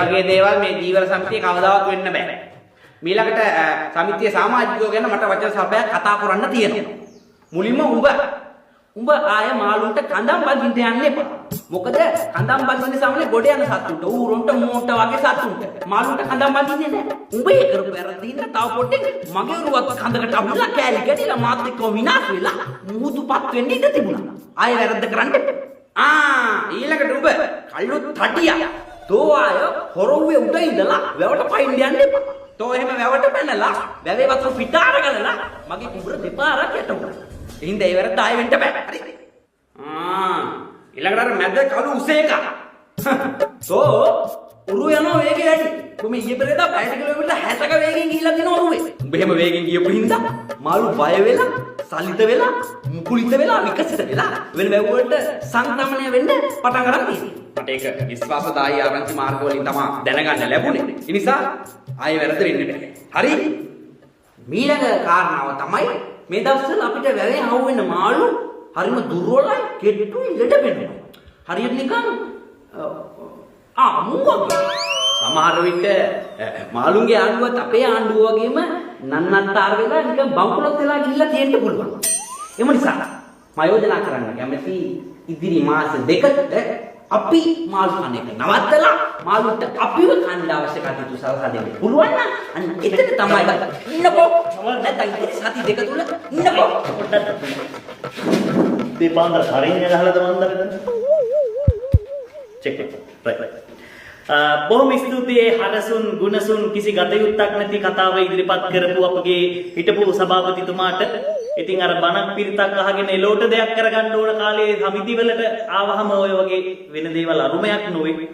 වගේ දේවල් මේ ජීවර සමිතියේ කවදාවත් වෙන්න බෑ. මීළඟට සමිතියේ සමාජිකයෝ ගැන මට වචන සභයක් කතා කරන්න තියෙනවා. මුලින්ම උඹ උඹ ආය මාළුන්ට කඳම් බඳින්න යන්න එපා. මොකද කඳම් බඳින්නේ සාමාන්‍ය ගොඩ යන සත්තුන්ට, ඌරොන්ට, මෝන්ට වගේ සත්තුන්ට. මාළුන්ට කඳම් බඳින්නේ නැහැ. උඹ ඒ කරපු වැරද්ද හින්දා තව පොඩ්ඩක් මගේ උරුවත් කඳකට අහුලා කෑලි කැඩිලා මාත් එක්කම විනාශ වෙලා මුහුදුපත් වෙන්න ඉඩ තිබුණා. ආය වැරද්ද කරන්න එපා. ආ ඊළඟට උඹ කල්ලු තටියා. තෝ ආය හොරව්වේ උඩ ඉඳලා වැවට පයින් යන්න එපා. තෝ එහෙම වැවට පැනලා වැවේ වතුර පිටාර ගලලා මගේ කුඹුර දෙපාරක් යට වුණා. ඒ හින්දා ඒ වැරද්ද ආයෙ වෙන්න බෑ. හරි. ආ ඊළඟට අර මැද කළු උසේ එක. තෝ උරු යනවා වේගය වැඩි. උඹ මේ ඊයේ පෙරේදා පැයට කිලෝමීටර් 60ක වේගෙන් ගිහිල්ලා තියෙනවා ඔරුවේ. උඹ එහෙම වේගෙන් ගියපු හින්දා මාළු බය වෙලා, සලිත වෙලා, මුකුලිත වෙලා, විකසිත වෙලා වෙන වැව් වලට සංක්‍රමණය වෙන්න පටන් ගන්න තියෙනවා. මට ඒක විශ්වාසදායී ආරංචි මාර්ග වලින් තමයි දැනගන්න ලැබුණේ. ඒ නිසා ආයෙ වැරද්ද වෙන්න බෑ. හරි? මීළඟ කාරණාව තමයි මේ දවස්වල අපිට වැවේ හවු වෙන මාළු හරිම දුර්වලයි, කෙට්ටුයි, ලෙඩ වෙනවා. හරියට නිකන් ආ මූ වගේ. සමහර විට මාළුන්ගේ ආණ්ඩුවත් අපේ ආණ්ඩුව වගේම නන්නත්තර වෙලා නිකන් බංකොලොත් වෙලා ගිහිල්ලා තියෙන්න පුළුවන්. එම නිසා මම යෝජනා කරන්න කැමති ඉදිරි මාස දෙකකට අපි මාළු කන එක නවත්තලා මාළුන්ට අපිව කන්න අවශ්‍ය කටයුතු සලසා දෙන්න පුළුවන් නම් අන්න එතන තමයි ඉන්නකෝ. නැත්නම් ඉදිරි සති දෙක තුල ඉන්නකෝ. පොඩ්ඩක් මේ පාන්දර කරින්න ගහලාද මන්ද මෙතන? චෙක් එක. රයිට්. බොහොම ස්තුතියි හරසුන් ගුණසුන් කිසි ගත යුත්තක් නැති කතාව ඉදිරිපත් කරපු අපගේ හිටපු සභාපතිතුමාට. ඉතින් අර බණක් පිරිතක් අහගෙන එලෝට දෙයක් කරගන්න ඕන කාලේ සමිති වලට ආවහම ඔය වගේ වෙන දේවල් අරුමයක් නොවේ.